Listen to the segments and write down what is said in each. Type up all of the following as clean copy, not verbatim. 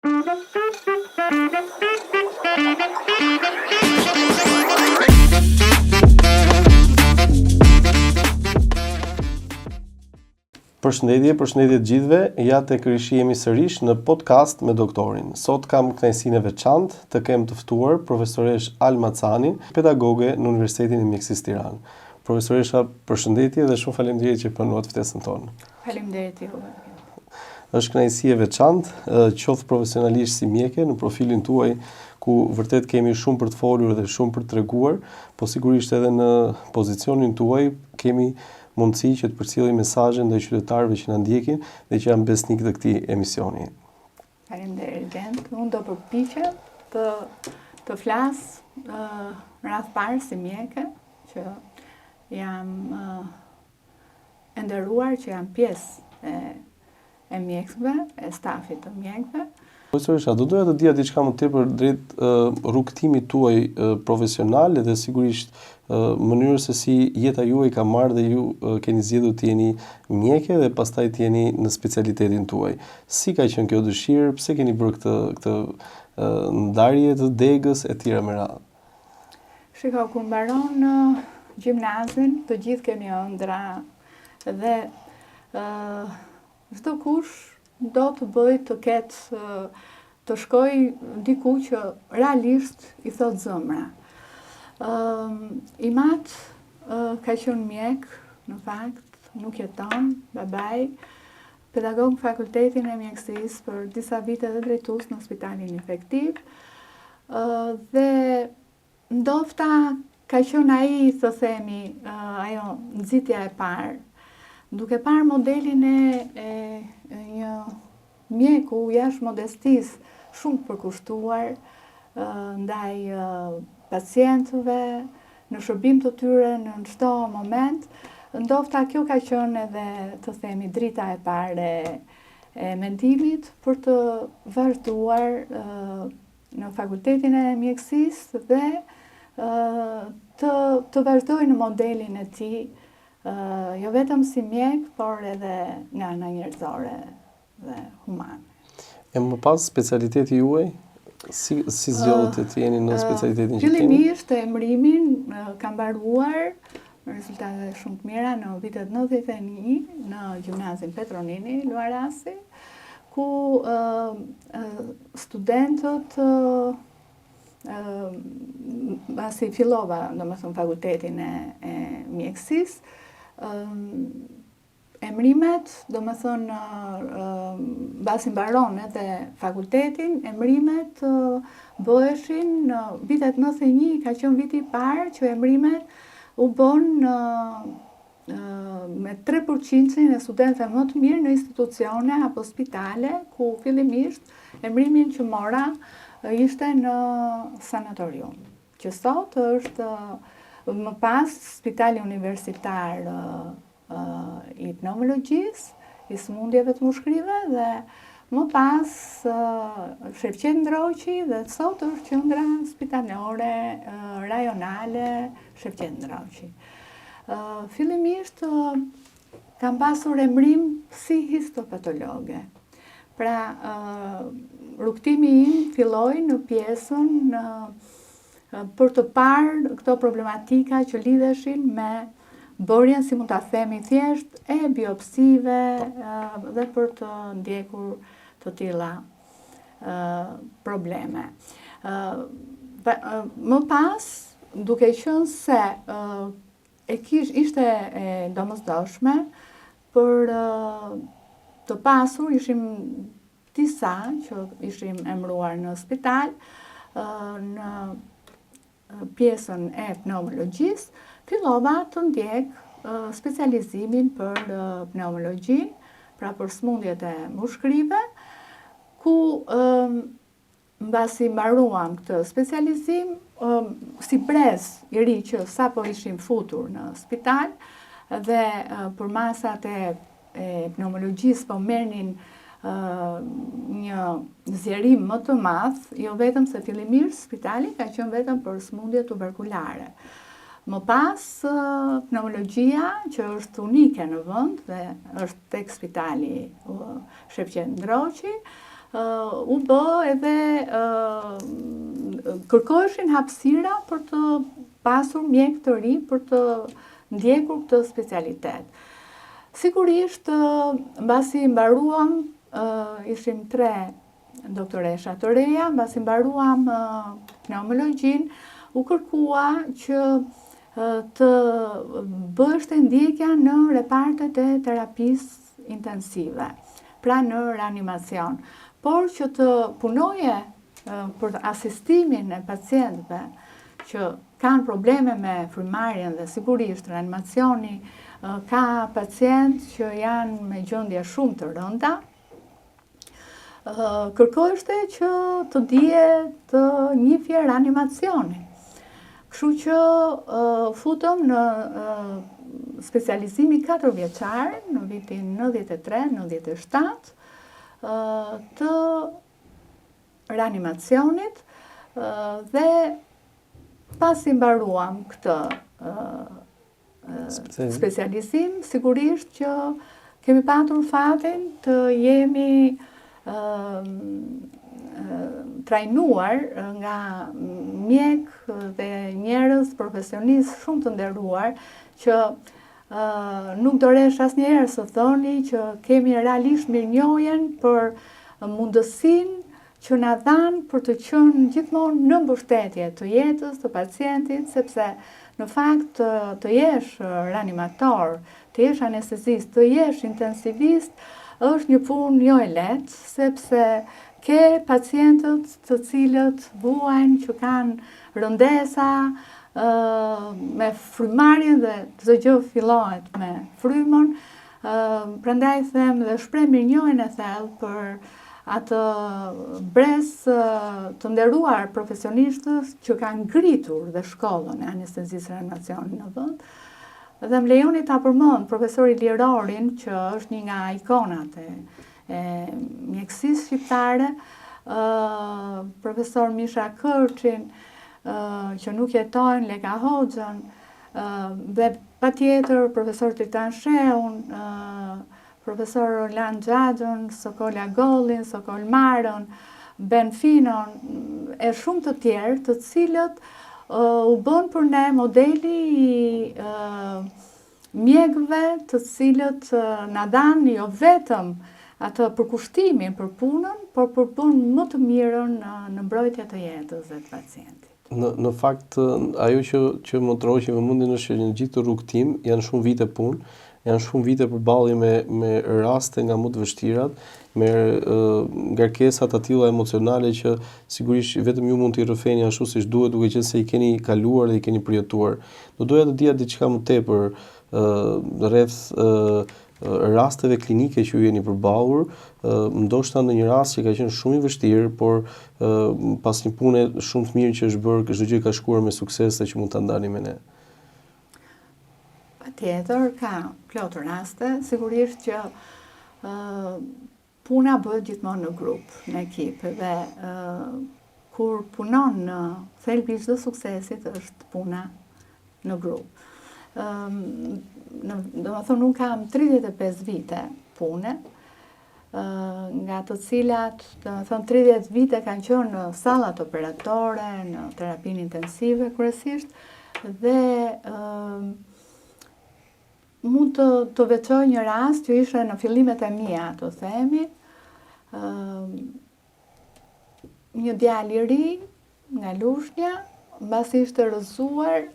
Përshëndetje, përshëndetje të gjithëve. Ja tek rishihemi sërish në podcast me doktorin. Sot kam kënaqësinë e veçantë të kem të ftuar profesoreshë Alma Canin, pedagoge në Universitetin e Mjekësisë Tiranë. Profesoresha, përshëndetje dhe shumë faleminderit që pranuat ftesën tonë. Faleminderit juve. Është kënaqësi e veçantë, qoftë profesionalisht si mjeke në profilin tuaj ku vërtet kemi shumë për të folur dhe shumë për të treguar, po sigurisht edhe në pozicionin tuaj kemi mundësi që të përcjellim mesazhe ndaj qytetarëve që na ndjekin dhe që janë besnikë të këtij emisioni. Faleminderit Gent. Unë do përpiqem të të flas në radhë të parë si mjeke që jam e nderuar që jam pjesë e e mjekëve, e stafit të mjekëve. Profesoresha, do doja të dija diçka më tepër drejt rrugëtimit tuaj profesional dhe sigurisht mënyrës se si jeta juaj ka marrë dhe ju keni zgjedhur të jeni mjeke dhe pastaj të jeni në specialitetin tuaj. Si ka qenë kjo dëshirë, pse keni bërë këtë këtë ndarje të degës e tjera me radhë? Shiko, kur mbaron gjimnazin, të gjithë kemi ëndrra dhe çdokush do të bëjë të ketë të shkojë diku që realisht i thotë zemra. Im atë ka qenë mjek, në fakt, nuk jeton, babai, pedagog në fakultetin e mjekësisë për disa vite dhe drejtues në spitalin infektiv. Dhe ndofta ka qenë ai, të themi, ajo nxitja e parë. Duke parë modelin e, e, e një mjeku jashtë modestisë shumë të përkushtuar ndaj pacientëve, në shërbim të tyre në çdo moment, ndofta kjo ka qenë edhe, të themi, drita e parë e, e mendimit për të vazhduar në fakultetin e mjekësisë dhe të, të vazhdoj në modelin e tij, jo vetëm si mjek, por edhe nga ana njerëzore dhe humane. E më pas specialiteti juaj? Si si zgjodhët të jeni në specialitetin që keni? Fillimisht emërimin kam mbaruar me rezultate shumë të mira në vitet 91 në gjimnazin Petro Nini Luarasi, ku studentët pasi fillova, domethënë, fakultetin e, e mjekësisë, Emërimet, domethënë, mbasi mbaron edhe fakultetin, emërimet bëheshin në vitet 91, ka qenë viti i parë që emërimet u bënë me 3%-shin e studentëve më të mirë në institucione apo spitale, ku fillimisht emërimin që mora ishte në sanatorium, që sot është më pas spitali universitar i pneumologjisë, i sëmundjeve të mushkërive dhe më pas Shefqet Ndroqi dhe sot është qendra spitalore rajonale Shefqet Ndroqi. Fillimisht kam pasur emërim si histopatologe. Pra, rrugëtimi im filloi në pjesën për të parë këto problematika që lidheshin me bërjen, si mund ta themi thjesht, e biopsive dhe për të ndjekur të tilla probleme. Më pas, duke qenë se e kish, ishte e domosdoshme për të pasur, ishim disa që ishim emëruar në spital, në pjesën e pneumologjisë, fillova të ndjek specializimin për pneumologjinë, pra për sëmundjet e mushkërive, ku mbasi mbaruam këtë specializim, si brez i ri që sapo ishim futur në spital dhe përmasat e e pneumologjisë po merrnin një zgjerim më të madh, jo vetëm se fillimisht spitali ka qenë vetëm për sëmundje tuberkulare. Më pas pneumologjia që është unike në vend dhe është tek spitali Shefqet Ndroqi, u bë edhe kërkoheshin hapësira për të pasur mjekë të ri për të ndjekur këtë specialitet. Sigurisht, mbasi mbaruam, ishim tre doktoresha të reja, mbasi mbaruam pneumologjinë, u kërkua që të bëheshte ndjekja në repartet e terapisë intensive, pra në reanimacion. Por që të punoje për asistimin e pacientëve që kanë probleme me frymëmarrjen dhe sigurisht reanimacioni ka pacientë që janë me gjendje shumë të rënda, kërkoheshte që të dije të njihje reanimacionin. Kështu që futëm në specializimin 4 vjeçar në vitin 93-97 të reanimacionit dhe pasi mbaruam këtë specializim, sigurisht që kemi patur fatin të jemi trajnuar nga mjekë dhe njerëz profesionistë shumë të nderuar që nuk do resht asnjëherë së thëni që kemi realisht mirënjohjen për mundësinë që na dhanë për të qenë gjithmonë në mbështetje të jetës të pacientit, sepse në fakt të jesh reanimator, të jesh anestezist, të jesh intensivist, është një punë jo e lehtë, sepse ke pacientët të cilët vuajnë që kanë rëndesa me frymëmarrjen dhe çdo gjë fillohet me frymën, Prandaj them dhe shpreh mirënjohjen e thellë për atë brez të nderuar profesionistësh që kanë ngritur dhe shkollën e anestezisë reanimacionit në vend. Dhe më lejoni ta përmend profesor Ilir Orin, që është një nga ikonat e, e mjekësisë shqiptare, profesor Misha Kërçin, që nuk jetojnë, Leka Hoxhën, Dhe patjetër profesor Tritan Shehun, profesor Roland Xhaxhën, Sokol Agollin, Sokol Marën, Ben Finon, e shumë të tjerë, të cilët u bënë për ne modeli i mjekëve të cilët na dhanë jo vetëm atë përkushtimin për punën, por për bënë më të mirën në mbrojtje të jetës dhe të pacientit. Në në fakt ajo që që më tërhoqi vëmendjen është që në gjithë këtë rrugëtim janë shumë vite punë, janë shumë vite përballje me me raste nga më të vështirat, me ngarkesa të tilla emocionale që sigurisht vetëm ju mund t'i rrëfeni ashtu siç duhet, duke qenë se i keni kaluar dhe i keni përjetuar. Do doja të dija diçka më tepër ë rreth ë rasteve klinike që ju jeni përballur, ndoshta në një rast që ka qenë shumë i vështirë, por pas një pune shumë të mirë që është bërë, çdo gjë ka shkuar me sukses dhe që mund ta ndani me ne. Patjetër, ka plot raste, sigurisht që Puna bëhet gjithmonë në grup, në ekip dhe kur punon në thelbi i çdo suksesit është puna në grup. Ëm domethënë unë kam 35 vite pune, nga të cilat, domethënë 30 vite kanë qenë në sallat operatore, në terapinë intensive kryesisht dhe Mund të të veçoj një rast që ishte në fillimet e mia, të themi, ë një djalë i ri nga Lushnja, mbasi ishte rrëzuar,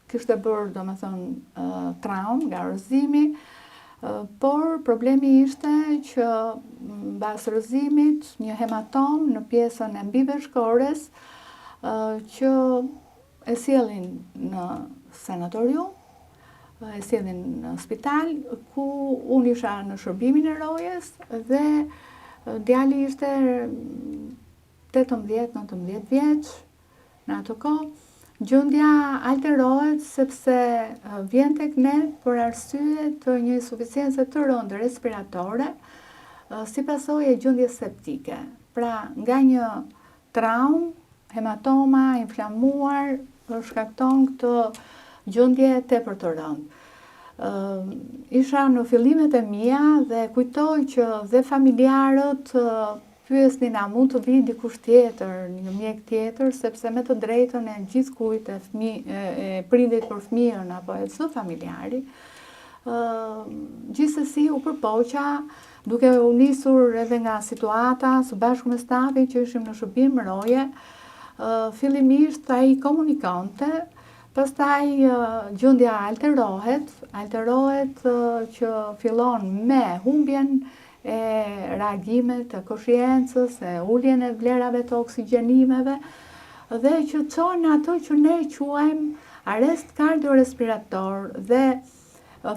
kishte bërë, domethënë, traumë nga rrëzimi, por problemi ishte që mbas rrëzimit një hematomë në pjesën e mbiveshkores që E sjellin në sanatorium, e sjellin në spital, ku unë isha në shërbimin e rojes dhe djali ishte 18-19 vjeç në atë kohë. Gjendja alterohet sepse vjen tek ne për arsye të një insuficience të rëndë respiratore si pasojë e gjendjes septike. Pra, nga një Traumë, hematoma e inflamuar shkakton këtë gjendje tepër të rëndë. Isha në fillimet e mia dhe kujtoj që dhe familjarët pyesnin a mund të vijë dikush tjetër, një mjek tjetër, sepse me të drejtën e gjithkujt e fëmi, e prindit për fëmijën apo e çdo familjari. Ë gjithsesi u përpoqa duke u nisur edhe nga situata së bashku me stafin që ishim në shërbim roje, fillimisht ai komunikonte, Pastaj gjendja alterohet, alterohet që fillon me humbjen e reagimit të koshiencës, e uljen e vlerave të oksigjenimeve dhe që çojnë në ato që ne quajmë arrest kardiorespirator dhe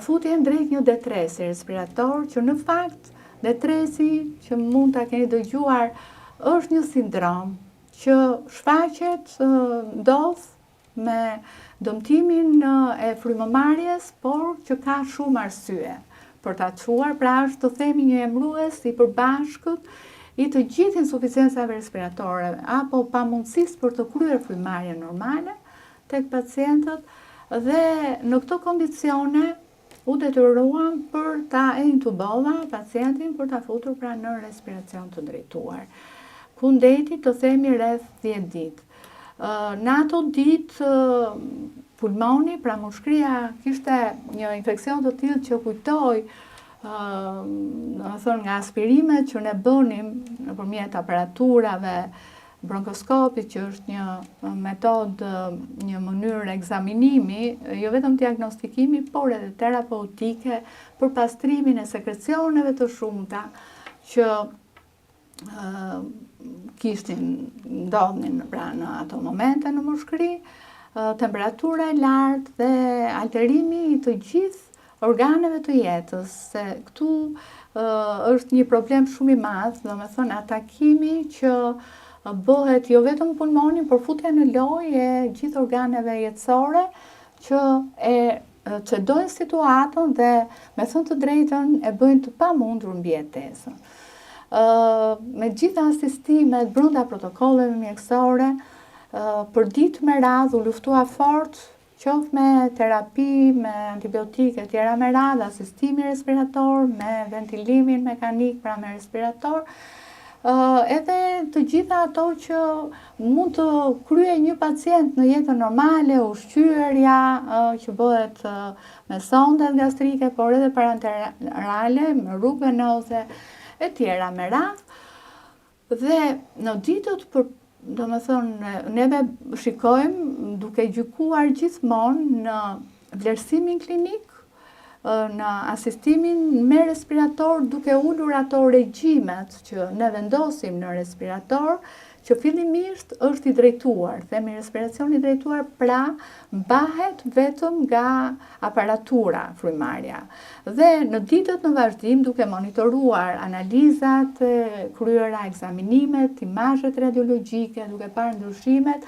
futjen drejt një detresi respirator që në fakt detresi që mund ta keni dëgjuar është një sindrom që shfaqet ndodh me dëmtimin e frymëmarrjes, por që ka shumë arsye për ta çuar, pra është të themi një emërues i përbashkët i të gjithë insuficiencave respiratore apo pamundësisë për të kryer frymëmarrjen normale tek pacientët dhe në këto kondicione U detyruam për ta e intubova pacientin për ta futur pra në respiracion të drejtuar, ku ndejti të themi rreth 10 ditë. Në ato ditë pulmoni, pra mushkria kishte një infeksion të tillë që kujtoj domethënë nga aspirimet që ne bënim nëpërmjet aparaturave, Bronkoskopit që është një metodë, një mënyrë ekzaminimi, jo vetëm diagnostikimi, por edhe terapeutike për pastrimin e sekrecioneve të shumta që kishin ndodhnin pra në ato momente në mushkri, temperatura e lartë dhe alterimi i të gjithë organeve të jetës, se këtu është një problem shumë i madh, domethënë atakimi që bëhet jo vetëm pulmonin, por futja në lojë e gjithë organeve jetësore që e çedojnë situatën dhe me thënë të drejtën e bëjnë të pamundur mbijetesën. Me gjitha asistimet brenda protokolleve mjekësore, për ditë me radhë u luftua fort qoftë me terapi, me antibiotikë e tjera me radhë, asistimi respirator, me ventilimin mekanik, pra me respirator, edhe të gjitha ato që mund të kryejë një pacient në jetën normale, ushqyerja që bëhet me sondat gastrike, por edhe parenterale, me rrugë venoze e tjera me radhë. Dhe në ditët për, domethënë, neve shikojmë duke gjykuar gjithmonë në vlerësimin klinik, në asistimin me respirator duke ulur ato regjimet që ne vendosim në respirator, që fillimisht është i drejtuar, themi respiracion i drejtuar, pra mbahet vetëm nga aparatura frymëmarrja. Dhe në ditët në vazhdim duke monitoruar analizat e kryera, ekzaminimet, imazhet radiologjike, duke parë ndryshimet,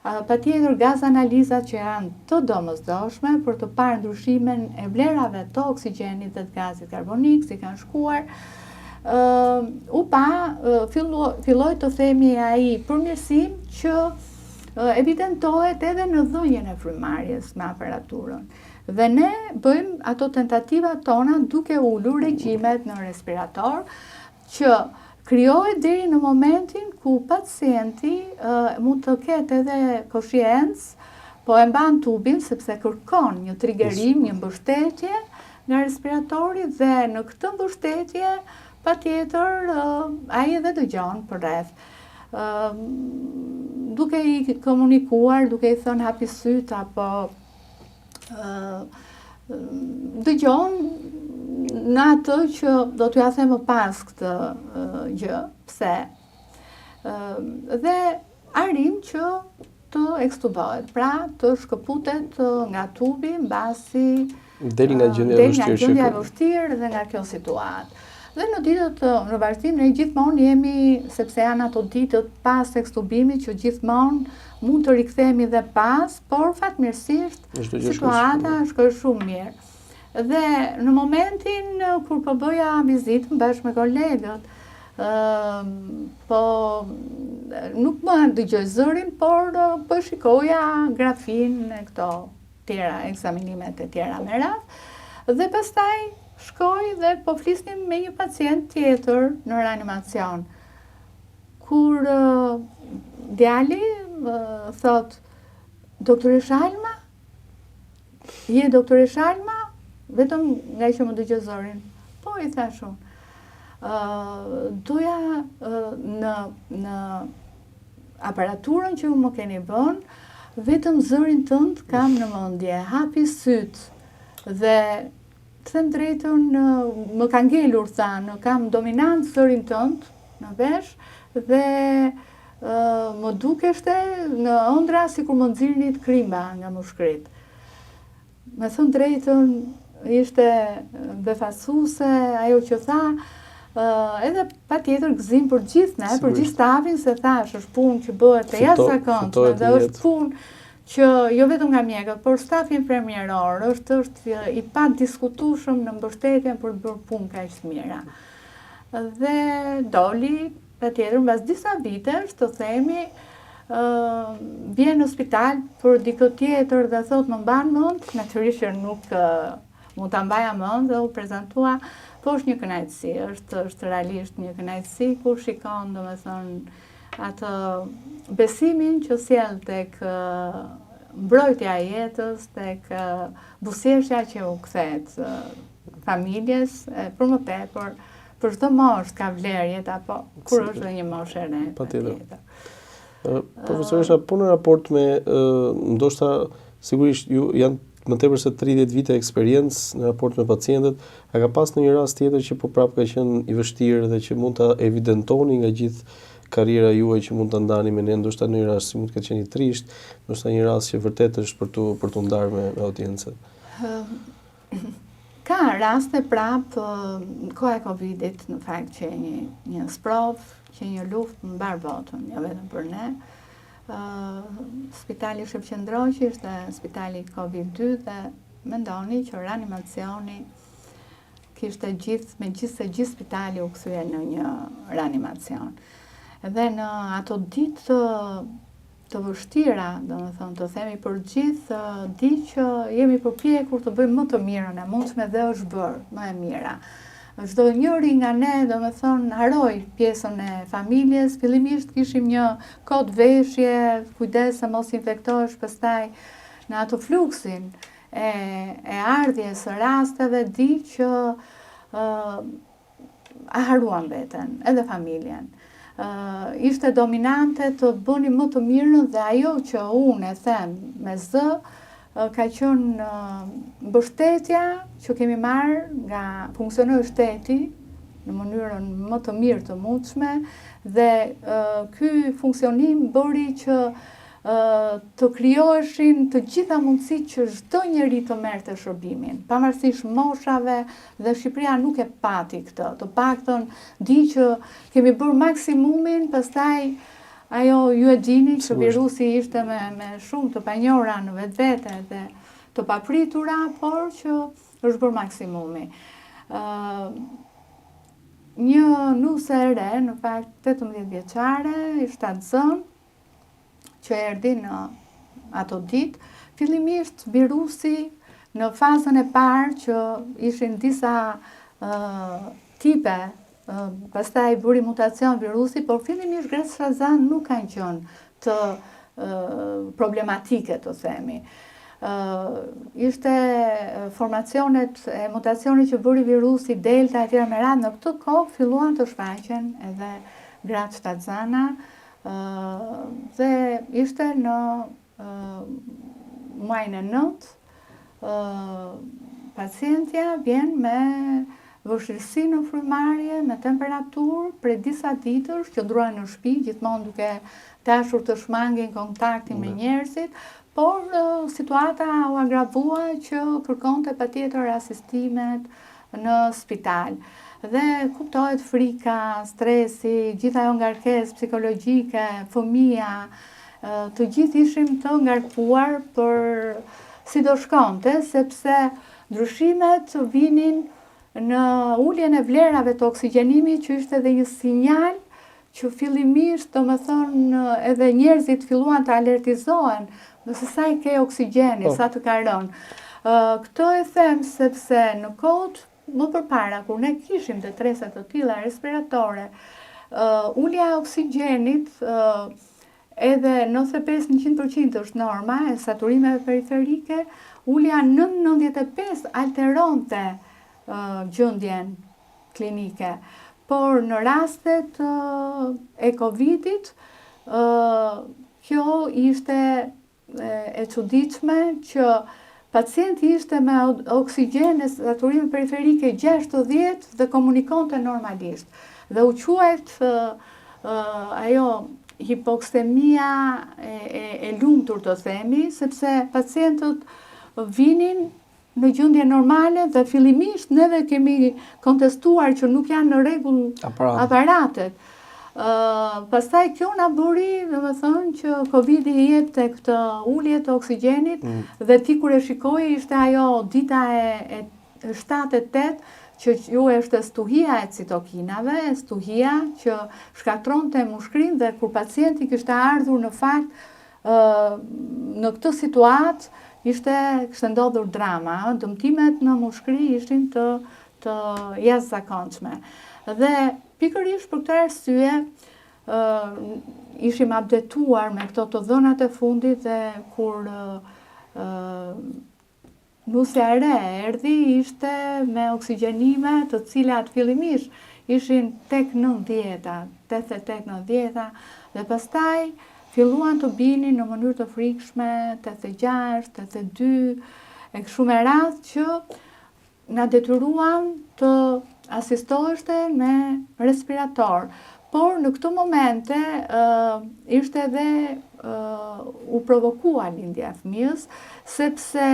patjetër gaz analizat që janë të domosdoshme për të parë ndryshimin e vlerave të oksigjenit dhe të gazit karbonik, si kanë shkuar, u pa, filloi të themi ai përmirësim që evidentohet edhe në dhënien e frymëmarrjes me aparaturën. Dhe ne bëjmë ato tentativat tona duke ulur regjimet në respirator, që krijohet deri në momentin ku pacienti mund të ketë edhe koshiencë, po e mban tubin sepse kërkon një trigerim, një mbështetje nga respiratori dhe në këtë mbështetje patjetër ai edhe dëgjon përreth. Duke i komunikuar, duke i thënë hapi sytë apo dëgjon në atë që do t'jua them më pas këtë gjë, pse. Dhe arrijmë që të ekstubohet, pra të shkëputet nga tubi mbasi del nga gjendja e vështirë. Del nga gjendja e vështirë dhe nga kjo situatë. Dhe në ditët në vazhdim ne gjithmonë jemi, sepse janë ato ditët pas ekstubimit që gjithmonë mund të rikthehemi dhe pas, por fatmirësisht situata shkoi shumë mirë. Dhe në momentin kur po bëja vizitën bashkë me kolegët, po nuk më dëgjoj zërin, por po shikoja grafinë e këto tjera, ekzaminimet e tjera me radhë. Dhe pastaj shkoi dhe po flisnim me një pacient tjetër në reanimacion. Kur djali thotë, doktoresha Alma? Je doktoresha Alma? Vetëm ngaqë më dëgjoi zërin. Po, i thashë unë. Doja në, në aparaturën që ju më keni vënë, vetëm zërin tënd kam në mendje, hapi sytë dhe të them të drejtën më ka ngelur tha, në kam dominant zërin tënd në vesh dhe më dukeshte në ëndrra sikur më nxirrnit krimba nga mushkëritë. Me thënë të drejtën, ishte befasuese ajo që tha, edhe patjetër gëzim për gjithë ne, për gjithë stafin, se thashë, është punë që bëhet e jashtëzakonshme dhe është punë që jo vetëm nga mjekët, por stafi infermieror është është i padiskutueshëm në mbështetjen për të bërë punë kaq të mira. Dhe doli Patjetër, mbas disa vitesh, të themi, vjen në spital për dikë tjetër dhe thotë më mban mend, natyrisht që nuk mund ta mbaja mend dhe u prezantua, po është një kënaqësi, është është realisht një kënaqësi kur shikon, domethënë, atë besimin që sjell tek mbrojtja e jetës, tek buzëqeshja që u kthehet familjes, e për më tepër Për çdo moshë ka vlerë jeta, po kur është dhe një moshë e re. Patjetër. Profesoresha, po në raport me, ndoshta, sigurisht, ju janë më tepër se 30 vite eksperiencë në raport me pacientët, a ka pas ndonjë rast tjetër që po prapë ka qenë i vështirë dhe që mund ta evidentoni nga gjithë karriera juaj që mund ta ndani me ne, ndoshta ndonjë rast që mund të ketë qenë i trishtë, ndoshta një rast që vërtet është për t'u për t'u ndarë me, me audiencën. Ka raste prapë, koha e Covidit në fakt qe një, një sprovë, qe një luftë në mbarë botën, jo vetëm për ne. Spitali Shefqet Ndroqi ishte spitali Covid-2 dhe mendoni që reanimacioni kishte gjithë, megjithëse gjithë spitali u kthye në një reanimacion. Dhe në ato ditë të vështira, domethënë të themi për gjithë, di që jemi përpjekur të bëjmë më të mirën e mundshme dhe është bërë më e mira. Çdo njëri nga ne, domethënë, harroi pjesën e familjes, fillimisht kishim një kod veshje, kujdes se mos infektohesh, pastaj në atë fluksin e, e ardhjes së rasteve, di që e harruam veten, edhe familjen. Ishte dominante të bënim më të mirën dhe ajo që unë e them me zë, ka qenë mbështetja që kemi marrë nga funksionoi shteti në mënyrën më të mirë të mundshme dhe ky funksionim bëri që të krijoheshin të gjitha mundësitë që çdo njeri të merrte shërbimin, pavarësisht moshave dhe Shqipëria nuk e pati këtë. Të paktën di që kemi bërë maksimumin, pastaj ajo ju e dini që virusi ishte me me shumë të panjohura në vetvete dhe të papritura, por që është bërë maksimumi. Ë një nuse e re, në fakt 18 vjeçare, shtatzënë, që erdhi në ato ditë, fillimisht virusi në fazën e parë që ishin disa tipe, pastaj bëri mutacion virusi, por fillimisht gratë shtatzëna nuk kanë qenë të problematike, të themi. Ishte formacionet e mutacionit që bëri virusi Delta e tjera me radhë, në këtë kohë filluan të shfaqen edhe gratë shtatzëna, Dhe ishte në muajin e nëntë, pacientja vjen me vështirësi në frymëmarrje, me temperaturë, prej disa ditësh, qëndruan në shtëpi, gjithmonë duke dashur të shmangin kontaktin me njerëzit, por situata u agravua që kërkonte patjetër asistimet në spital. Dhe kuptohet frika, stresi, gjithë ajo ngarkesë psikologjike, fëmija, të gjithë ishim të ngarkuar për si do shkonte, sepse ndryshimet vinin në uljen e vlerave të oksigjenimit që ishte dhe një sinjal që fillimisht, domethënë, edhe njerëzit filluan të alertizohen, nëse sa i ke oksigjenin, po. sa të ka rënë. Këtë e them sepse në kohët më përpara kur ne kishim detresa të tilla respiratore, ulja e oksigjenit edhe 95 në 100% është norma e saturimeve periferike, ulja nën 95 alteronte gjendjen klinike. Por në rastet e Covidit, kjo ishte e çuditshme që pacienti ishte me oksigjen e saturime periferike 60 dhe komunikonte normalisht. Dhe u quajt ajo hipoksemia e, e, e lumtur të themi, sepse pacientët vinin në gjendje normale dhe fillimisht neve kemi kontestuar që nuk janë në rregull aparatet. Uh, pastaj kjo na bëri, domethënë që Covidi i jepte këtë ulje të oksigjenit mm. dhe ti kur e shikoje ishte ajo dita e, e 7 e 8 që quhej stuhia e citokinave, stuhia që shkatërronte mushkërinë dhe kur pacienti kishte ardhur në fakt Në këtë situatë ishte kishte ndodhur drama, ë, dëmtimet në mushkëri ishin të të jashtëzakonshme. Dhe pikërisht për këtë arsye ë ishim updetuar me këto të dhënat e fundit dhe kur ë Nusja e re erdhi ishte me oksigjenime të cilat fillimisht ishin tek 90-ta, 88 90-ta dhe pastaj filluan të binin në mënyrë të frikshme 86, 82 e kështu me radhë që na detyruan të asistoheshte me respirator. Por në këto momente ishte edhe u provokua lindja e fëmijës, sepse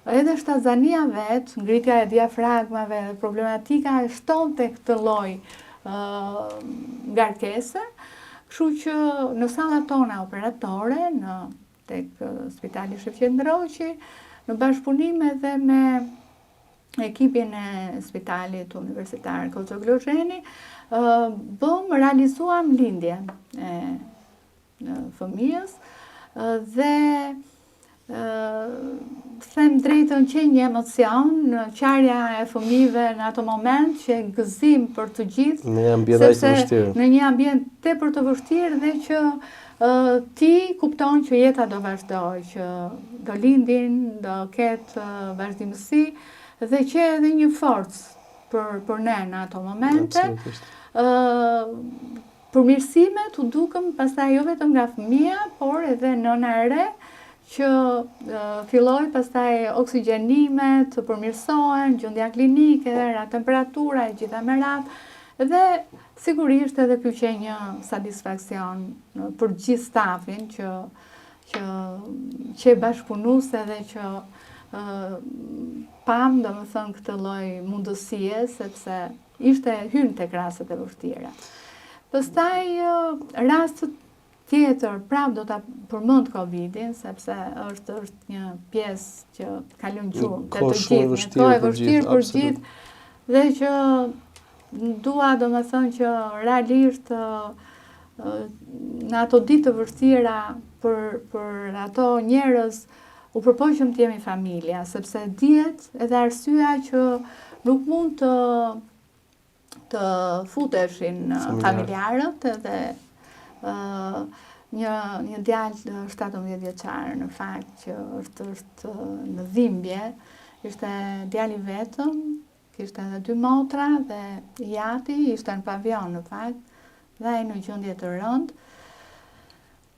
edhe shtatzania vetë, ngritja e diafragmave dhe problematika e shtonte këtë lloj ngarkese, kështu që në sallat tona operatore, në tek Spitali Shefqet Ndroqi, në bashkëpunim edhe me ekipin e Spitalit Universitar Koço Glozheni, bëmë, realizuam lindjen e fëmijës dhe them drejtën qe një emocion, qarja e fëmijëve në ato moment qe gëzim për të gjithë, në një ambient të vështirë. Në një ambient tepër të vështirë dhe që ti kupton që jeta do vazhdojë, që do lindin, do ketë vazhdimësi dhe qe edhe një forcë për për ne në ato momente. Ë përmirësimet u dukën pastaj jo vetëm nga fëmija, por edhe nëna e re që filloi pastaj oksigjenimet të përmirësohen, gjendja klinike, ra temperatura e gjitha me radhë dhe sigurisht edhe ky qe një satisfaksion për gjithë stafin që që qe bashkëpunues edhe që pamë domethënë këtë lloj mundësie sepse ishte hyn tek rastet e vështira. Pastaj rastet tjetër, prapë do ta përmend Covidin, sepse është është një pjesë që ka lënë gjurmë te të gjithë, një kohë e vështirë për gjithë, dhe që dua domethënë që realisht në ato ditë të vështira për, për ato njerëz u përpoqëm të jemi familja, sepse dihet edhe arsyeja që nuk mund të të futeshin familjarët edhe uh, një një djalë 17 vjeçar në fakt që është është në dhimbje, ishte djali i vetëm, kishte edhe dy motra dhe i ati ishte në pavion në fakt dhe ai në gjendje të rëndë.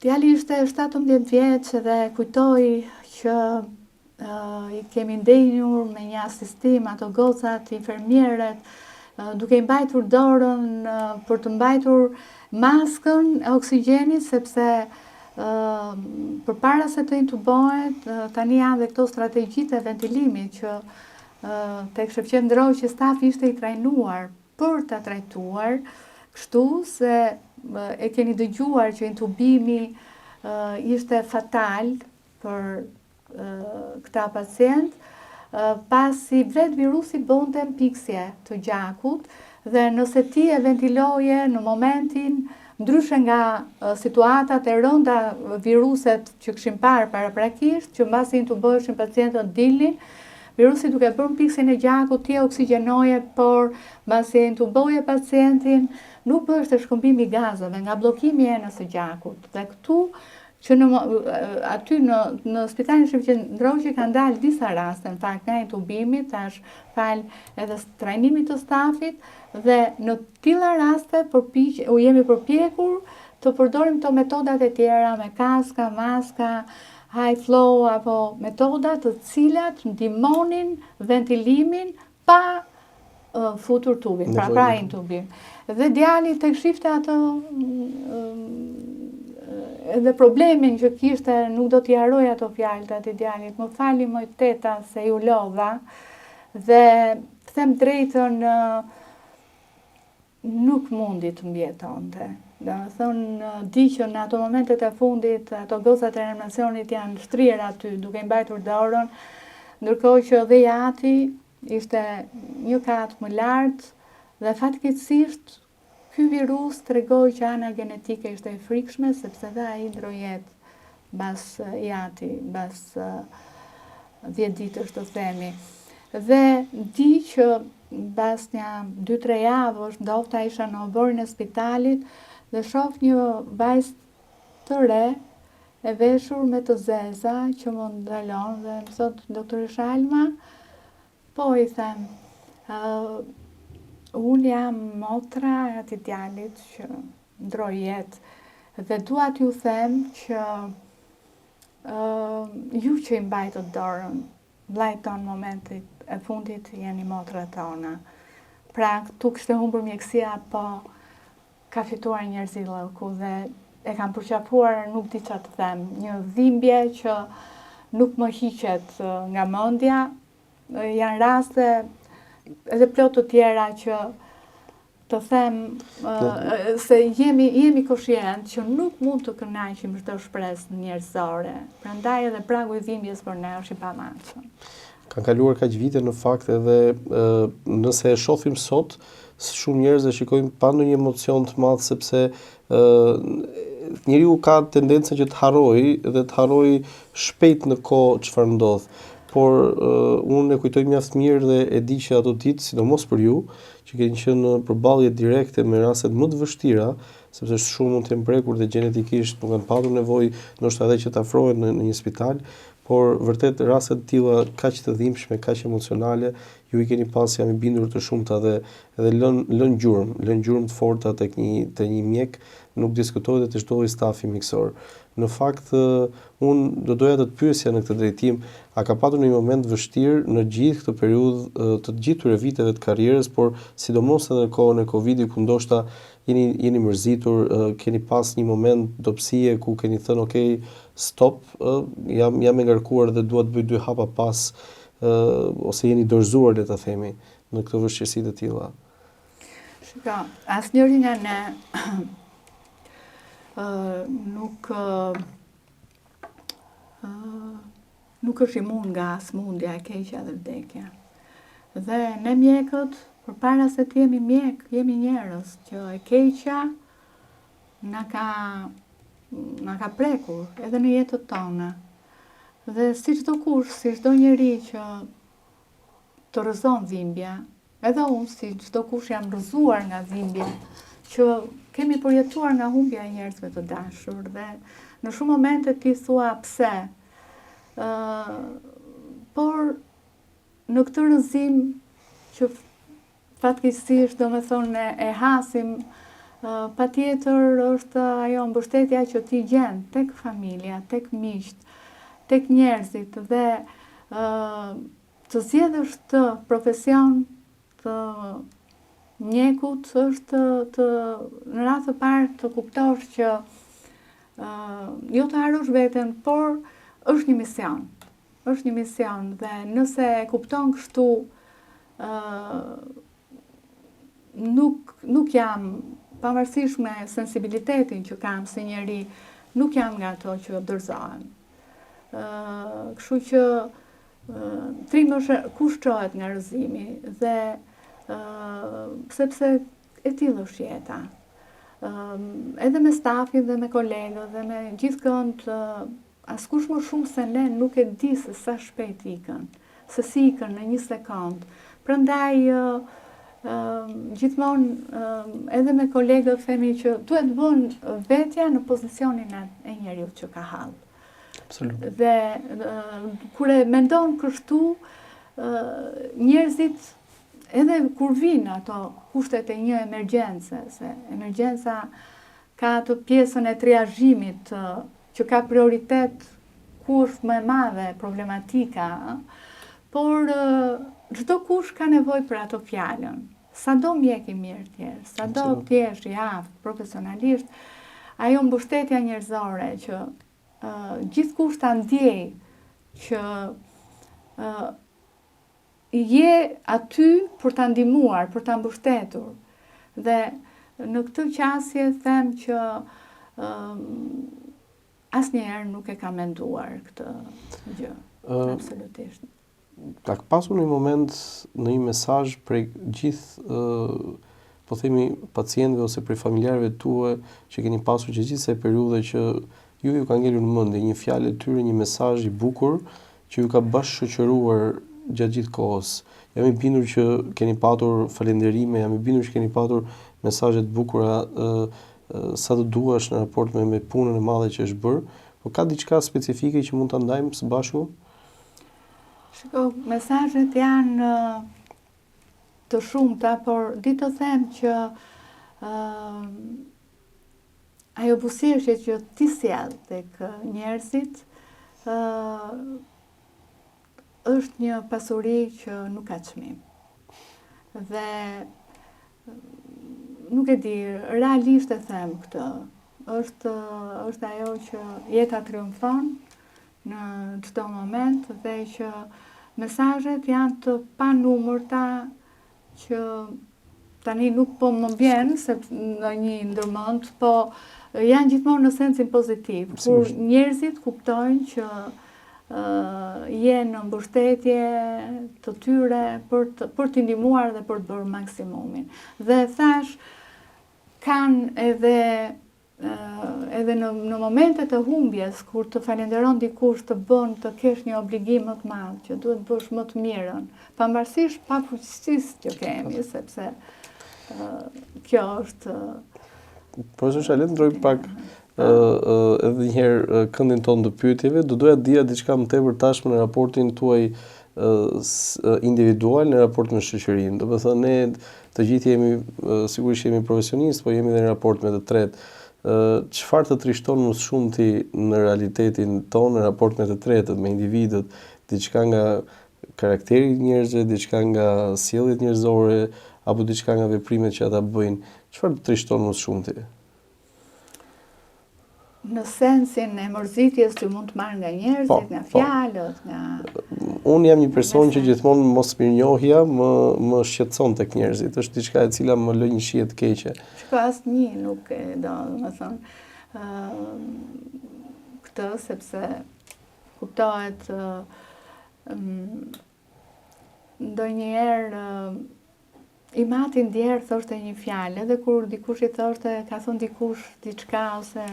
Djali ishte 17 vjeç dhe kujtoj që i kemi ndenjur me një asistim ato gocat, infermieret, duke i mbajtur dorën për të mbajtur maskën e oksigjenit, sepse përpara se të intubohet, tani janë dhe këto strategjitë e ventilimit që tek Shefqet Ndroqi stafi ishte i trajnuar për ta trajtuar kështu se e keni dëgjuar që intubimi ishte fatal për këta pacientë, pasi vetë virusi bënte mpiksje të gjakut dhe nëse ti e ventiloje në momentin ndryshe nga situatat e rënda viruset që kishim parë paraprakisht, që mbasi intuboheshin pacientët dilnin, Virusi duke bërë mpiksjen e gjakut, ti e oksigjenoje, por mbasi e intuboje pacientin, nuk bëhej shkëmbimi i gazeve nga bllokimi i enës së gjakut. Dhe këtu që në aty në në spitalin Shefqet Ndroqi kanë dalë disa raste në fakt nga intubimi, tash falë edhe trajnimit të stafit dhe në tilla raste përpiq, u jemi përpjekur të përdorim këto metodat e tjera me kaska, maska, high flow apo metoda të cilat ndihmonin ventilimin pa futur tubin, pra pa intubim. Dhe djali tek shifte atë edhe problemin që kishte, nuk do t'i harroj ato fjalë të atij djalit, më falni moj teta se ju lodha, dhe të them drejtën, nuk mundi të mbijetonte. Domethënë, di që në ato momentet e fundit, ato gocat e reanimacionit janë shtrirë aty, duke i mbajtur dorën, ndërkohë që dhe i ati ishte një kat më lart dhe fatkeqësisht ky virus tregoi që ana gjenetike ishte e frikshme sepse dhe ai ndërroi jetë mbas i ati, mbas 10 ditësh të themi. Dhe di që mbas nja 2-3 javësh, ndofta isha në oborrin e spitalit dhe shoh një vajzë të re e veshur me të zeza që më ndalon dhe më thotë doktoresha Alma, po i them, uh, unë jam motra e atij djalit që ndërroi jetë dhe dua t'ju them që uh, ju që i mbajtët dorën vllait tonë momentet e fundit jeni motrat tona. Pra, këtu kishte humbur mjekësia, po ka fituar njerëzillëku dhe e kam përqafuar, nuk di ça të them, një dhimbje që nuk më hiqet nga mendja, janë raste edhe plot të tjera që të them se jemi jemi koshient që nuk mund të kënaqim çdo shpresë njerëzore. Prandaj edhe pragu i dhimbjes për ne është i pamatshëm. Kanë kaluar kaq vite në fakt edhe nëse e shohim sot, shumë njerëz e shikojnë pa ndonjë emocion të madh sepse ë njeriu ka tendencën që të harrojë dhe të harrojë shpejt në kohë çfarë ndodh. Por uh, unë e kujtoj mjaft mirë dhe e di që ato ditë, sidomos për ju, që keni qenë në përballje direkte me rastet më të vështira, sepse shumë mund të jenë prekur dhe gjenetikisht nuk kanë patur nevojë ndoshta edhe që të afrohen në, në një spital, por vërtet raste të tilla kaq të dhimbshme, kaq emocionale, ju i keni pas jam i bindur të shumta dhe edhe lën lën gjurmë, lën gjurmë të forta tek një te një mjek, nuk diskutohet edhe te çdo lloj stafi mjekësor. Në fakt, unë do doja të të pyesja në këtë drejtim, a ka patur ndonjë moment të vështirë në gjithë këtë periudhë të të gjithë këtyre viteve të karrierës, por sidomos edhe në kohën e Covidit ku ndoshta jeni jeni mërzitur, keni pas një moment dobësie ku keni thënë ok, stop, jam jam e ngarkuar dhe dua të bëj dy hapa pas, ose jeni dorëzuar le ta themi në këto vështirësi të tilla. Shiko, asnjëri nga ne nuk nuk është imun nga sëmundja e keqja dhe vdekja. Dhe ne mjekët, përpara se të jemi mjekë, jemi njerëz që e keqja na ka na ka prekur edhe në jetët tona. Dhe si çdokush, si çdo njeri që të rrëzon dhimbja, Edhe unë, si çdokush jam rrëzuar nga dhimbja që kemi përjetuar nga humbja e njerëzve të dashur dhe në shumë momente ti thua pse. Ë por në këtë rrëzim që fatkeqësisht domethënë e hasim patjetër është ajo mbështetja që ti gjen tek familja, tek miqtë, tek njerëzit dhe ë Të zgjedhësh këtë profesion të mjekut është të në radhë të parë të kuptosh që jo të harrosh veten, por është një mision. Është një mision dhe nëse e kupton kështu ë nuk nuk jam pavarësisht me sensibilitetin që kam si njeri, nuk jam nga ato që dorëzohem. Ë, kështu që Trim është kush çohet nga rrëzimi dhe sepse e tillë është jeta. Edhe me stafin dhe me kolegët dhe me gjithkënd askush më shumë se ne nuk e di se sa shpejt ikën. se si ikën në një sekond. Prandaj gjithmonë edhe me kolegët themi që duhet vënë vetja në pozicionin e njeriut që ka hall. Absolut. Dhe kur e mendon kështu, njerëzit edhe kur vijnë ato kushtet e një emergjence, se emergjenca ka atë pjesën e triazhimit që ka prioritet ku është më e madhe problematika, por çdokush ka nevojë për ato fjalën. Sado mjek i mirë të jesh, sado të jesh i aftë profesionalisht, ajo mbështetja njerëzore që uh, gjithkush ta ndjejë që uh, Je aty për ta ndihmuar, për ta mbështetur. Dhe në këtë qasje them që asnjëherë nuk e kam menduar këtë gjë. Uh, absolutisht. Ka pasur një moment në një mesazh prej gjithë uh, po themi pacientëve ose prej familjarëve tuaj që keni pasur gjatë gjithë kësaj periudhe që ju ju ka ngelur në mendje një fjalë e tyre, një mesazh i bukur që ju ka bashkëshoqëruar gjatë gjithë kohës. Jam i bindur që keni patur falënderime, jam i bindur që keni patur mesazhe të bukura ë sa të duash në raport me me punën e madhe që është bërë, por ka diçka specifike që mund ta ndajmë së bashku? Shiko, mesazhet janë të shumta, por di të them që ë Ajo buzëqeshje që ti sjell tek njerëzit ë është një pasuri që nuk ka çmim. Dhe nuk e di, realisht e them këtë. Është është ajo që jeta triumfon në çdo moment dhe që mesazhet janë të panumërta që tani nuk po më vjen se ndonjë ndërmend, po janë gjithmonë në sensin pozitiv, kur njerëzit kuptojnë që uh, je në mbështetje të tyre për të, për t'i ndihmuar dhe për të bërë maksimumin. Dhe thashë, kanë edhe edhe në në momentet e humbjes kur të falenderon dikush të bën të kesh një obligim më të madh që duhet të bësh më të mirën, pavarësisht pafuqisë që kemi, sepse kjo është Profesor le të ndërroj pak ë edhe një herë këndin tonë të pyetjeve, do doja të dija diçka më tepër tashmë në raportin tuaj individual në raport me shoqërinë. Domethënë ne të gjithë jemi sigurisht jemi profesionistë, po jemi edhe në raport me të tretë. Çfarë të trishton më së shumti në realitetin tonë në raport me të tretët, me individët, diçka nga karakteri i njerëzve, diçka nga sjelljet njerëzore apo diçka nga veprimet që ata bëjnë, çfarë të trishton më së shumti? Në sensin e mërzitjes që mund të marr nga njerëzit, po, nga po. fjalët, nga Unë jam një person që gjithmonë mosmirënjohja më më shqetëson tek njerëzit. Është diçka e cila më lë një shije të keqe. Shiko, asnjë nuk e do, domethënë, ë këtë sepse kuptohet ë ndonjëherë Im atë i ndjerë thoshte një fjalë, edhe kur dikush i thoshte, ka thënë dikush diçka ose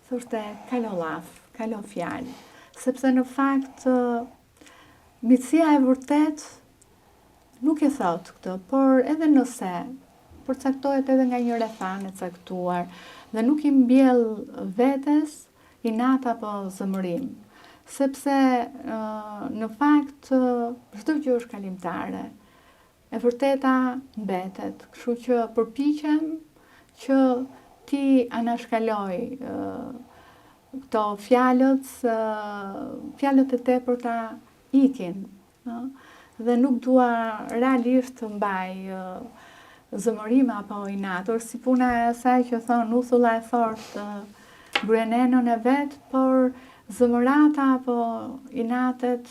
thoshte kalo llaf, kalo fjalë. Sepse në fakt miqësia e vërtetë nuk e thotë këtë, por edhe nëse përcaktohet edhe nga një rrethanë e caktuar dhe nuk i mbjell vetes inat apo zemërim, sepse në fakt çdo gjë është kalimtare. E vërteta mbetet, kështu që përpiqem që t'i anashkaloj këto fjalët, fjalët e tepërta ikin, ë, dhe nuk dua realisht të mbaj zemërim apo inat, është si puna e asaj që thonë uthulla e fortë gryen enën e vet, por zemërata apo inatet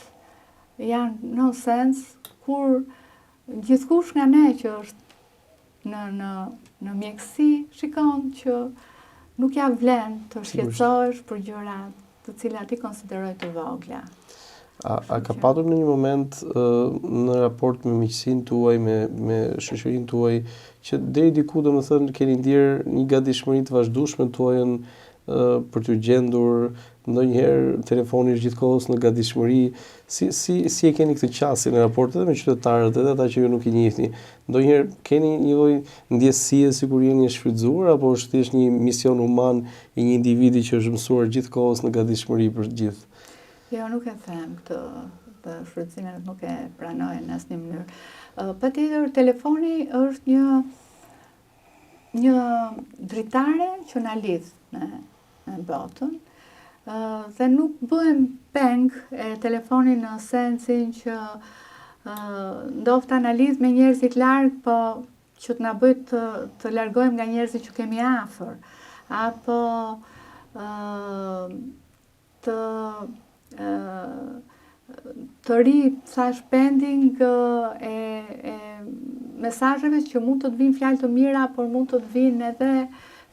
Janë nonsens kur gjithkush nga ne që është në në në mjekësi shikon që nuk ia vlen të shqetësohesh për gjëra të cilat i konsideroj të vogla. A, a ka patur në një moment në raport me miqësinë tuaj, me, me shoqërinë tuaj, që deri diku domethënë keni ndier një gatishmëri të vazhdueshme tuajën për t'ju gjendur, ndonjëherë telefoni është gjithë kohës në gatishmëri. Si si si e keni këtë qasje në raport edhe me qytetarët, edhe ata që ju nuk i njihni? Ndonjëherë keni një lloj ndjesie sikur jeni e shfrytëzuar apo është thjesht një mision human i një individi që është mësuar gjithë kohës në gatishmëri për të gjithë? Jo, nuk e them këtë të shfrytëzimin nuk e pranoj në asnjë mënyrë. Patjetër telefoni është një një dritare që na lidh me, me botën dhe nuk bëhem peng e telefonit në sensin që ndofta na lidh me njerëzit larg, po që të na bëjë të, të largojmë nga njerëzit që kemi afër, apo të të rri, thashë, pending e, e mesazheve që mund të të vinë fjalë të mira, por mund të të vinë edhe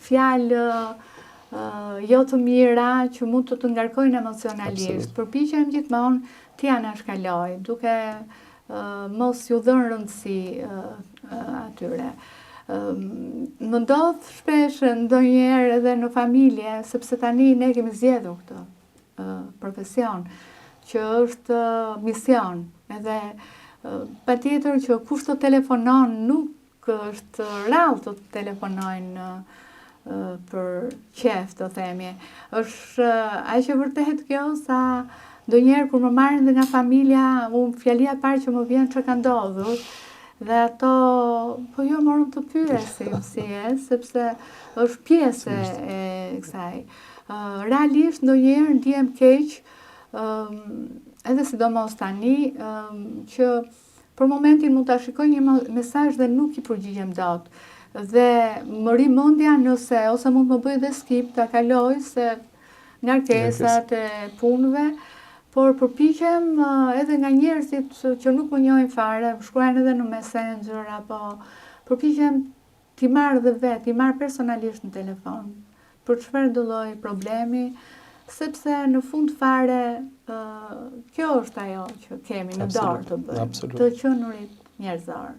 fjalë jo të mira që mund të të ngarkojnë emocionalisht. Përpiqem gjithmonë t'i anashkaloj, duke mos ju dhënë rëndësi atyre. Më ndodh shpesh ndonjëherë edhe në familje, sepse tani ne kemi zgjedhur këtë profesion, që është mision, edhe patjetër që kush të telefonon nuk është rrallë të telefonojnë për qejf, të themi. Është aq e vërtetë kjo sa ndonjëherë kur më marrin dhe nga familja, unë fjalia e parë që më vjen çka ka ndodhur, dhe ato, po jo morëm të pyesim si je, sepse është pjesë e kësaj. Realisht ndonjëherë ndihem keq, edhe sidomos tani, që Për momentin mund ta shikoj një mesazh dhe nuk i përgjigjem dot. Dhe më rri mendja nëse ose mund të më bëj dhe skip ta kaloj se ngarkesat e punëve, por përpiqem edhe nga njerëzit që nuk më njohin fare, më shkruajnë edhe në Messenger apo përpiqem T'i marr dhe vetë, t'i marr personalisht në telefon, për çfarëdo lloj problemi, sepse në fund fare kjo është ajo që kemi në dorë të bëjmë, të qenurit njerëzor.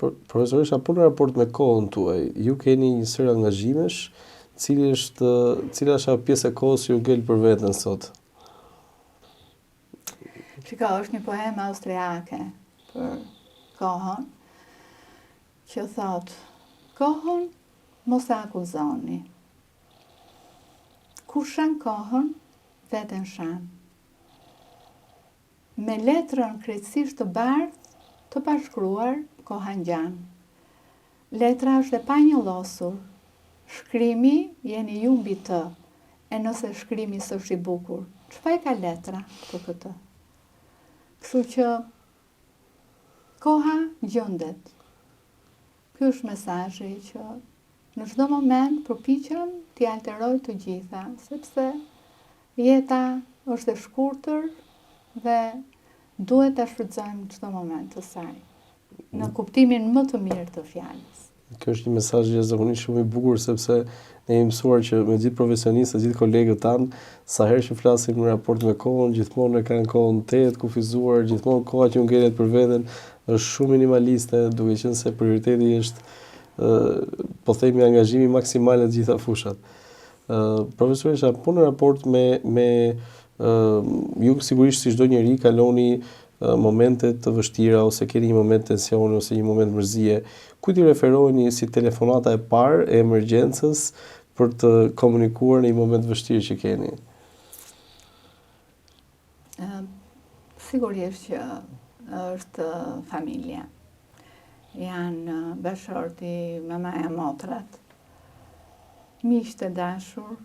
Profesoresha, po në raport me kohën tuaj, ju keni një sërë angazhimesh, cili është, cila është ajo pjesë e kohës që ju ngel për veten sot? Shiko, është një poemë austriake për kohën, Që thotë, kohën mos e akuzoni. Kush shan kohën, veten shan. Me letrën krejtësisht të bardhë, të pashkruar, koha ngjan. Letra është e panjollosur. Shkrimi jeni ju mbi të, e nëse shkrimi s'është i bukur, ç'faj ka letra për këtë? Kështu që Koha gjendet. Ky është mesazhi që në çdo moment përpiqem t'i alteroj të gjitha, sepse jeta është e shkurtër dhe duhet ta shfrytëzojmë çdo moment të saj, në kuptimin më të mirë të fjalës. Kjo është një mesazh jashtëzakonisht shumë i bukur sepse ne jemi mësuar që me gjithë profesionistët, gjithë kolegët tanë, sa herë që flasim në raport me kohën, gjithmonë e kanë kohën tejet të kufizuar, gjithmonë koha që u ngelet për veten është shumë minimaliste, duke qenë se prioriteti është ë po themi angazhimi maksimal në të gjitha fushat. Ë profesoresha, po në raport me me ë ju sigurisht si çdo njeri kaloni momente të vështira ose keni një moment tensioni ose një moment mërzie, kujt i referoheni si telefonata e parë e emergjencës për të komunikuar në një moment të vështirë që keni? Sigurisht që është familja. Janë bashkëshorti, mamaja, motrat, miqtë e dashur,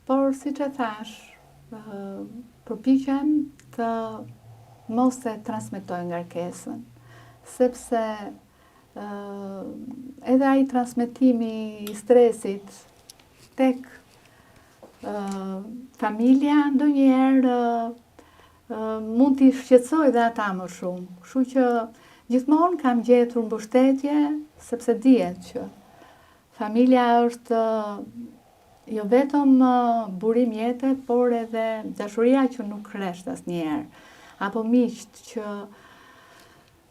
Por, siç e thashë, përpiqem të mos e transmetoj ngarkesën, sepse edhe ai transmetimi i stresit tek familja ndonjëherë mund t'i shqetësojë dhe ata më shumë. Kështu që gjithmonë kam gjetur mbështetje sepse dihet që Familja është jo vetëm burim jete, por edhe dashuria që nuk resht asnjëherë, apo miqtë që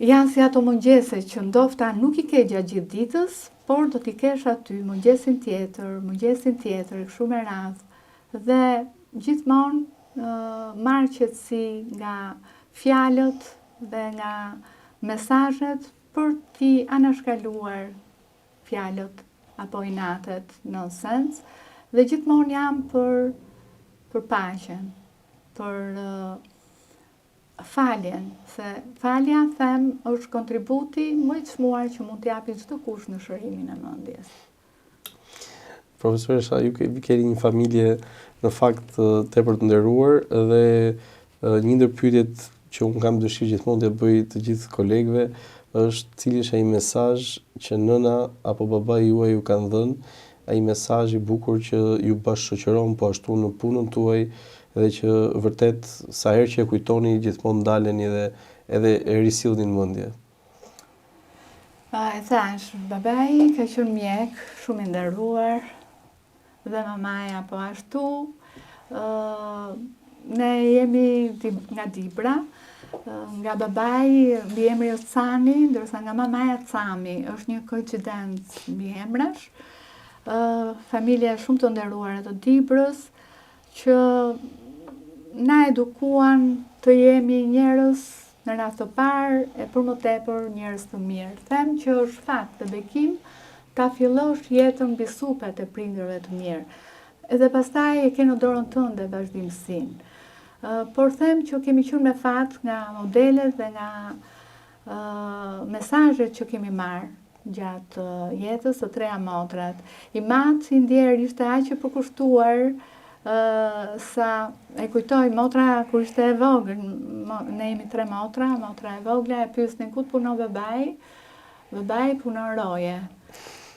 janë si ato mëngjese që ndofta nuk i ke gjatë gjithë ditës, Por do t'i kesh aty mëngjesin tjetër, mëngjesin tjetër e kështu me radhë. Dhe gjithmonë marr qetësi nga fjalët dhe nga mesazhet për t'i anashkaluar fjalët apo inatet nonsens dhe gjithmonë jam për për paqen, për faljen, se falja them është kontributi më i çmuar që mund të japi çdokush në shërimin e mendjes. Profesoresha, ju keni një familje në fakt tepër të nderuar dhe një ndër pyetjet që unë kam dëshirë gjithmonë t'ia bëj të gjithë kolegëve është cili është ai mesazh që nëna apo babai juaj ju kanë dhënë, ai mesazh i bukur që ju bashkëshoqëron po ashtu në punën tuaj dhe që vërtet sa herë që e kujtoni gjithmonë ndaleni dhe edhe e risillni në mendje. E thashë, babai ka qenë mjek, shumë i nderuar, dhe mamaja po ashtu. Ne jemi nga Dibra, nga babai mbiemri është Cani, ndërsa nga mamaja Cami, është një koincidencë mbiemrash. Familje shumë të nderuara të Dibrës, që na edukuan të jemi njerëz në radhë të parë e për më tepër njerëz të mirë. Them që është fat dhe bekim ta fillosh jetën mbi supet e prindërve të mirë. Edhe pastaj e ke në dorën tënde vazhdimësinë. Por them që kemi qenë me fat nga modelet dhe nga mesazhet që kemi marrë gjatë jetës të treja motrat. Im atë i ndjerë ishte aq i përkushtuar sa e kujtoj motra kur ishte e vogël, ne jemi tre motra, motra e vogla e pyesnin ku të punon babai, babai punon roje.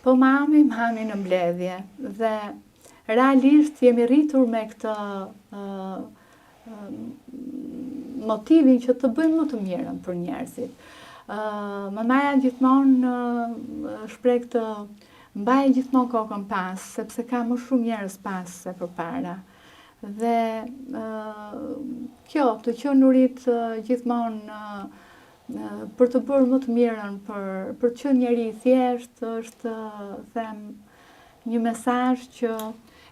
Po mami, mami në mbledhje. Dhe realisht jemi rritur me këtë motivin që të bëjmë më të mirën për njerëzit. Mamaja gjithmonë shpreh këtë mbaje gjithmonë kokën pas, sepse ka më shumë njerëz pas se përpara. Dhe kjo, të qenurit gjithmonë për të bërë më të mirën, për, për të qenë njeri i thjeshtë, është, them, Një mesazh që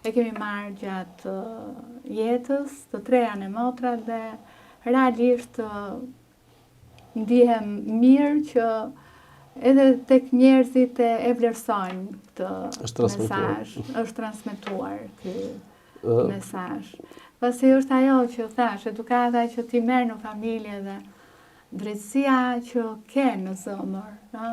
e kemi marrë gjatë jetës, të treja ne motrat dhe realisht ndihem mirë që edhe tek njerëzit e, e vlerësojnë këtë është mesazh, është transmetuar ky mesazh. Pasi është ajo që thashë, edukata që ti merr në familje dhe Drejtësia që ke në zemër, ë,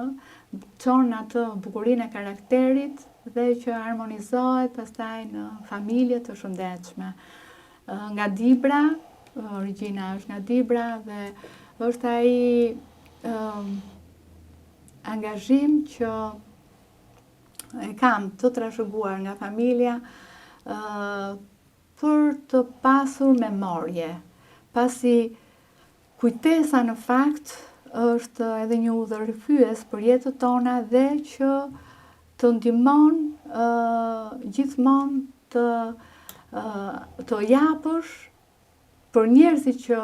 çon atë bukurinë e karakterit dhe që harmonizohet pastaj në familje të shëndetshme. Nga Dibra, origjina është nga Dibra dhe është ai angazhim që e kam të trashëguar nga familja për të pasur memorie, pasi Kujtesa në fakt është edhe një udhërrëfyes për jetët tona dhe që të ndihmon gjithmonë të të japësh për njerëzit që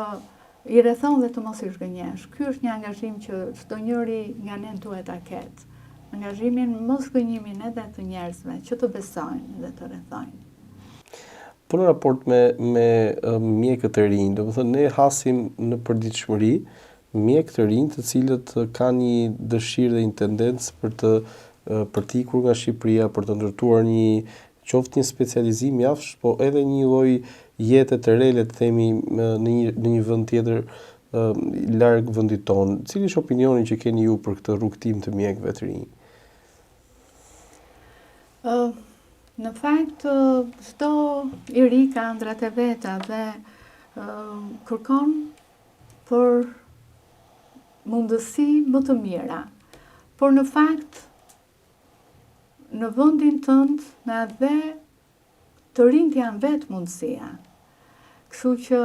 i rrethon dhe të mos i zhgënjesh. Ky është një angazhim që çdo njëri nga ne duhet ta ketë. Angazhimin mos zhgënjimin edhe të njerëzve që të besojnë dhe të rrethojnë. Po në raport me me mjekët e rinj, domethënë ne hasim në përditshmëri mjekë të rinj të cilët kanë një dëshirë dhe një tendencë për të për të ikur nga Shqipëria, për të ndërtuar një qoftë një specializim jashtë, po edhe një lloj jete të re, le të themi, në një në një vend tjetër larg vendit tonë. Cili është opinioni që keni ju për këtë rrugëtim të mjekëve të rinj? Në fakt, çdo i ri ka ëndrrat e veta dhe kërkon për mundësi më të mira. Por në fakt, në vendin tënd, në atdhe, të rinjtë janë vetë mundësia. Kështu që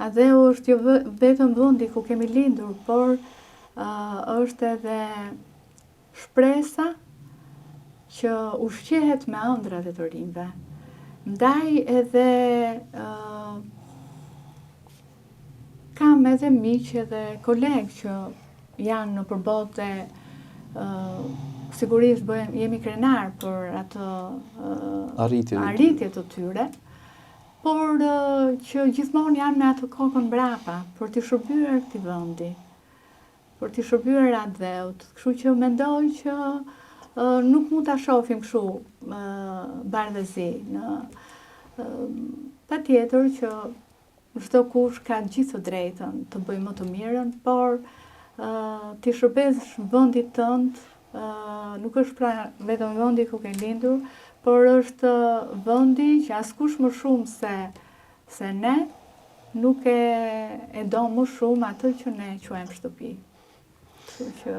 atdheu është jo vetëm vendi ku kemi lindur, por është edhe Shpresa që ushqehet me ëndrrat e të rinjve. Ndaj edhe kam edhe miq edhe kolegë që janë nëpër botë dhe. Sigurisht bëjmë, jemi krenar për atë arritje, arritje të tyre, por që gjithmonë janë me atë kokën mbrapa për t'i shërbyer këtij vendi, për t'i shërbyer atdheut. Kështu që mendoj që nuk mund ta shohim kështu bardhezi në patjetër që Çdokush ka gjithë të drejtën të bëjë më të mirën, por t'i shërbesh vendit tënd, nuk është pra vetëm vendi ku ke lindur, por është vendi që askush më shumë se se ne nuk e e do më shumë atë që ne quajmë shtëpi. Kështu që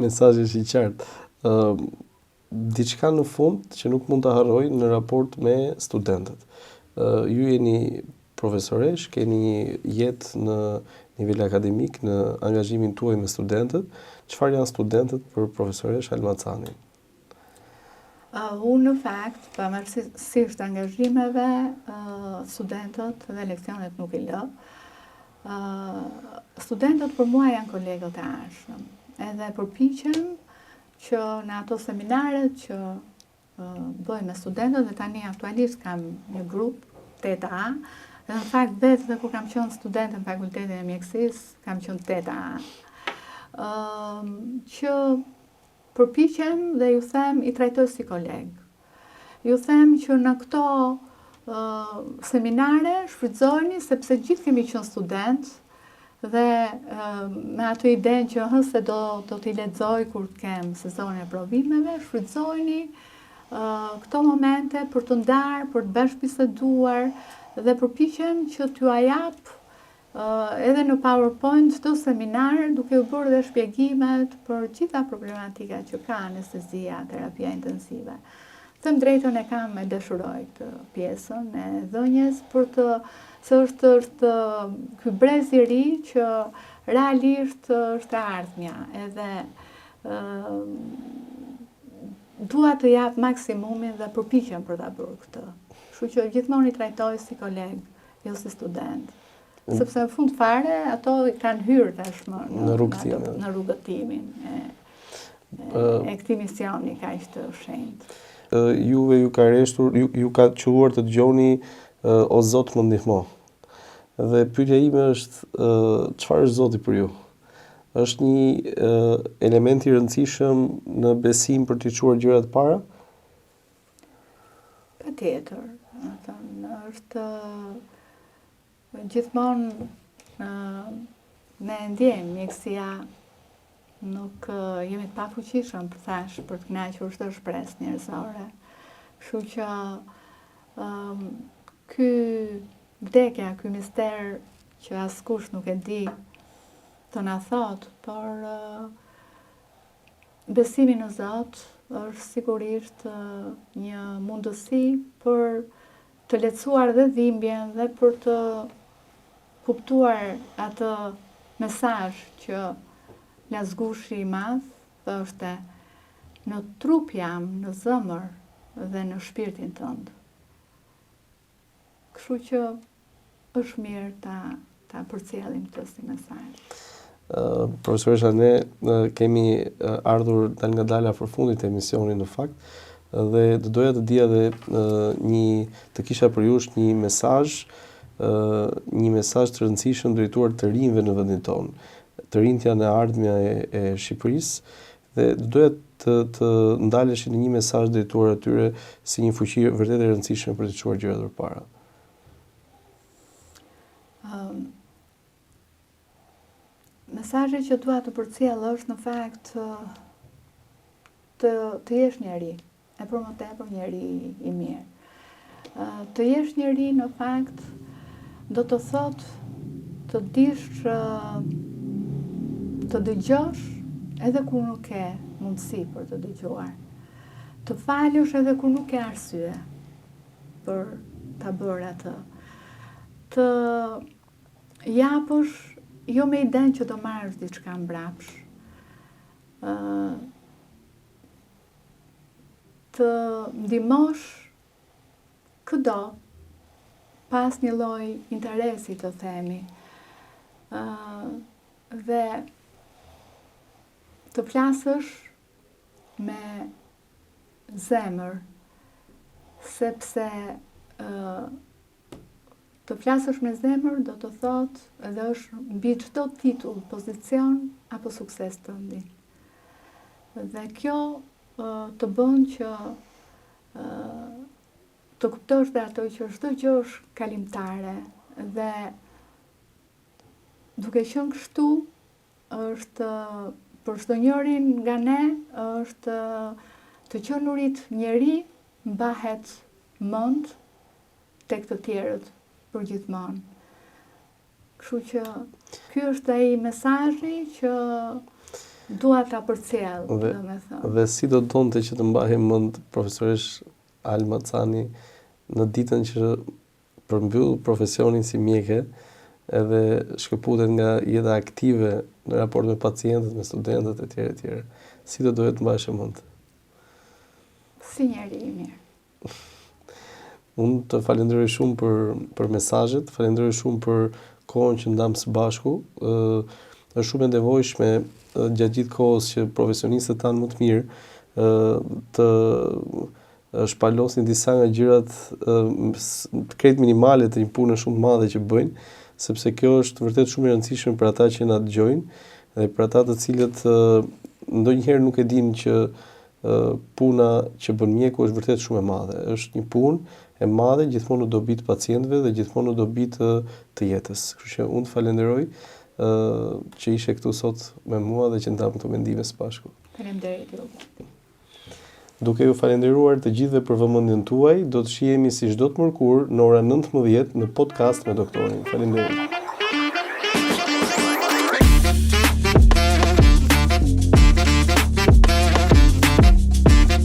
mesazhi është i qartë. Ë Diçka në fund që nuk mund ta harroj në raport me studentët. Ju jeni profesoreshë, keni një jetë në nivel akademik, në angazhimin tuaj me studentët. Çfarë janë studentët për profesoreshë Alma Canin? Uh, unë në fakt, pavarësisht angazhimeve, uh, studentët dhe leksionet nuk i lë. Uh, studentët për mua janë kolegët e ardhshëm. Edhe përpiqem që në ato seminaret që bëj me studentët dhe tani aktualisht kam një grup 8A dhe në fakt vetë dhe kur kam qenë studente në fakultetin e mjekësisë kam qenë 8A. Ëm që përpiqem dhe ju them i trajtoj si kolegë. Ju them që në këto seminare shfrytëzojeni sepse gjithë kemi qenë studentë dhe me atë idenë që hë se do do t'i lexoj kur të kem sezonin e provimeve, shfrytëzojeni këto momente për të ndarë, për të bashkëbiseduar dhe përpiqem që t'jua jap edhe në PowerPoint çdo seminar duke u bërë dhe shpjegimet për gjitha problematikat që ka anestezia, terapia intensive. Them drejtën e kam e dashuroj këtë pjesën e dhënies për të se është është ky brez i ri që realisht është e ardhmja edhe ë dua të jap maksimumin dhe përpiqem për ta bërë këtë. Kështu që gjithmonë i trajtoj si kolegë, jo si studentë. Sepse në fund fare ato kanë hyrë tashmë në në rrugëtimin, në rrugëtimin e e këtij misioni kaq të shenjtë. Juve ju ka reshtur, ju, ju ka qëlluar të dëgjoni o Zot më ndihmo. Dhe pyetja ime është çfarë është Zoti për ju? Është një element i rëndësishëm në besim për t'i çuar gjërat para? Patjetër, domethënë, është gjithmonë ne e ndjejmë, mjekësia nuk jemi të pafuqishëm, për thash, për të kënaqur çdo shpresë njerëzore. Kështu që um, ky vdekja, ky mister që askush nuk e di të na thotë, por uh, Besimi në Zot është sigurisht një mundësi për të lehtësuar dhe dhimbjen dhe për të kuptuar atë mesazh që Lasgushi i madh thoshte në trup jam, në zëmër dhe në shpirtin tënd. Kështu që është mirë ta ta përcjellim këtë si mesazh. Uh, profesoresha, ne kemi ardhur dalëngadalë afër fundit të emisionit në fakt dhe do doja të dija dhe një të kisha për ju është një mesazh një mesazh të rëndësishëm drejtuar të rinjve në vendin tonë. Të rinjtë janë e ardhmja e, e Shqipërisë Dhe do doja të të ndaleshit në një mesazh drejtuar atyre si një fuqi vërtet e rëndësishme për të çuar gjërat përpara. Ëm Mesazhi që dua të përcjell është në fakt të të jesh njeri, e për më tepër njeri i mirë. Të jesh njeri në fakt do të thotë të dish të dëgjosh edhe kur nuk ke mundësi për të dëgjuar. Të falësh edhe kur nuk ke arsye për ta bërë atë. Të japësh jo me idenë që do marrësh diçka mbrapsh. Ë të ndihmosh këdo pa asnjë lloj interesi të themi. Ë dhe të flasësh me zemër, sepse të flasësh me zemër do të thotë edhe është mbi çdo titull, pozicion apo sukses tëndin. Dhe kjo të bën që të kuptosh dhe ato që çdo gjë është kalimtare dhe duke qenë kështu është për çdo njërin nga ne është të qenurit njeri mbahet mend tek të tjerët përgjithmonë. Kështu që ky është ai mesazhi që dua ta përcjell, domethënë. Dhe si do donte që të mbahej mend profesoreshë Alma Cani në ditën që përmbyll profesionin si mjeke edhe shkëputet nga jeta aktive në raport me pacientët, me studentët etj etj. Si do doje të mbaheshe mend? Si njeri i mirë. Unë të falenderoj shumë për për mesazhet, falenderoj shumë për kohën që ndamë së bashku. Ë është shumë e nevojshme gjatë gjithë kohës që profesionistët tanë më të mirë ë të shpalosin disa nga gjërat krejt minimale të një pune shumë të madhe që bëjnë, sepse kjo është vërtet shumë e rëndësishme për ata që na dëgjojnë dhe për ata të cilët ndonjëherë nuk e dinë që puna që bën mjeku është vërtet shumë e madhe. Është një punë e madhe gjithmonë në dobi të pacientëve dhe gjithmonë në dobi të të jetës. Kështu që unë të falenderoj ë që ishe këtu sot me mua dhe që ndamë këto mendime së bashku. Faleminderit juve. Duke ju falenderuar të gjithëve për vëmendjen tuaj, do të shihemi si çdo të mërkurë në ora 19 në podcast me doktorin. Faleminderit.